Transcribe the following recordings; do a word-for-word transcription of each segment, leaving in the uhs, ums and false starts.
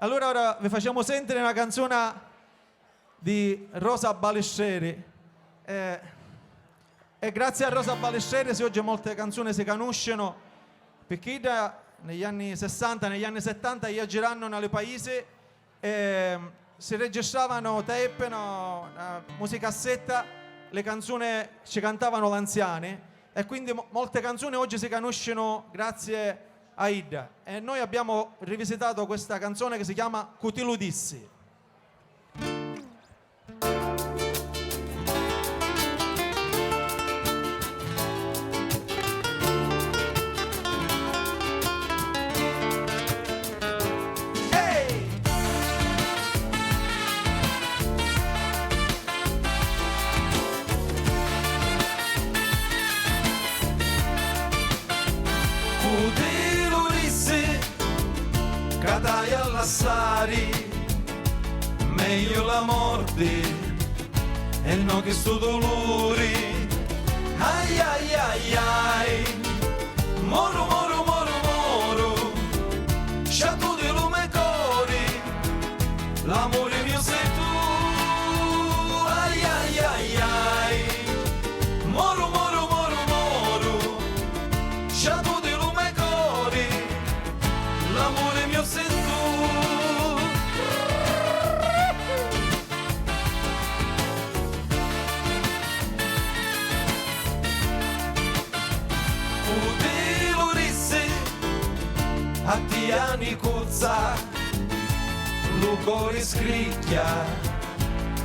Allura ora vi facemu sèntiri na canzuna di Rosa Balistreri. Eh, è grazie a Rosa Balistreri si oggi molte canzoni si canuscinu, picchì idda negli anni sessanta, negli anni settanta ia girannu nna li paisi e si registravanu tape, no, na musicassetta, li canzuni ci cantavanu l'anziani e quindi mo-, molte canzuni oggi si canuscinu grazie a idda. E noi abbiamo rivisitato questa canzone che si chiama Cu ti lu dissi. Cu ti lu dissi ca t'haiu a lassari, megliu la morti e no chistu duluri. Ai ai ai ai, moru moru moru moru, sciatu di lu me cori, l'amuri miu si tu. Ai ai ai ai, moru moru moru moru, sciatu di lu me cori, l'amuri miu si tu. Cu ti lu dissi a tia nicuzza, lu cori scricchia,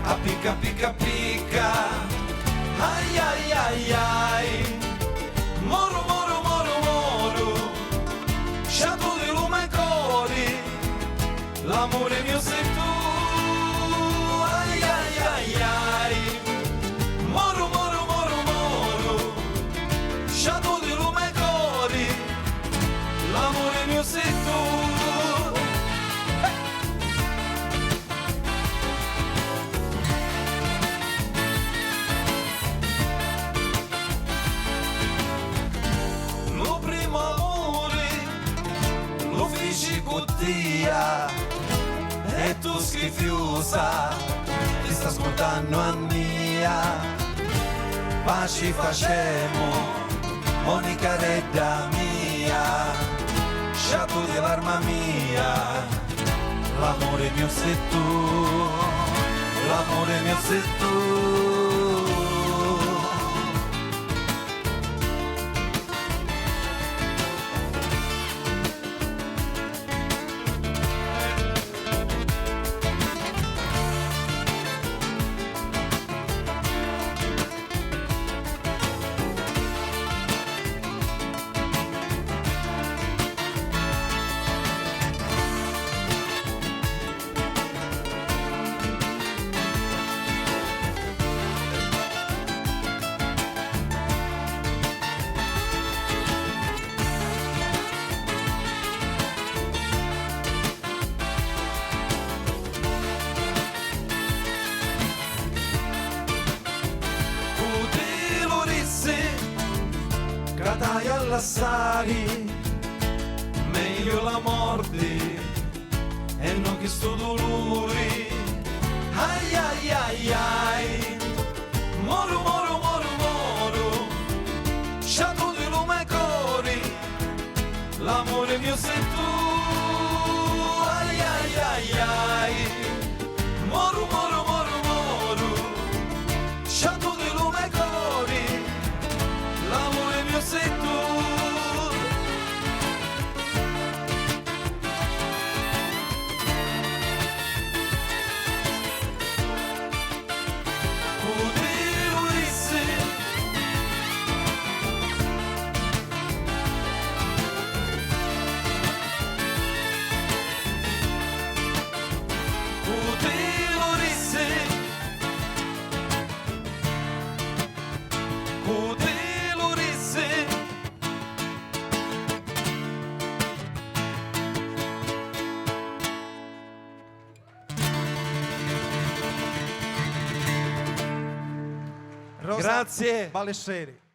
a picca picca picca. Ai ai ai ai, moru moru moru moru, sciatu di lu me cori, l'amuri miu si tu. Ai ai ai ai, moru moru moru moru, sciatu di lu me cori, l'amuri miu si tu. Lu primu amuri lu fici cu tia e tu schifiusa ti sta scurdannu a mia. Paci facemu, o nicaredda mia, sciatu di l'arma mia, l'amuri miu si tu, l'amuri miu si tu. Cu ti lu dissi ca t'haiu a lassari, megliu la morti e no chistu duluri. Ai ai ai ai, moru moru moru moru, sciatu di lu me cori, l'amuri miu si tu. Ai ai ai ai, moru moru moru moru, sciatu di lu me cori, l'amuri miu si tu. Cu ti lu dissi? Cu ti lu dissi? Cu ti lu dissi? Rosa Grazie. Balistreri.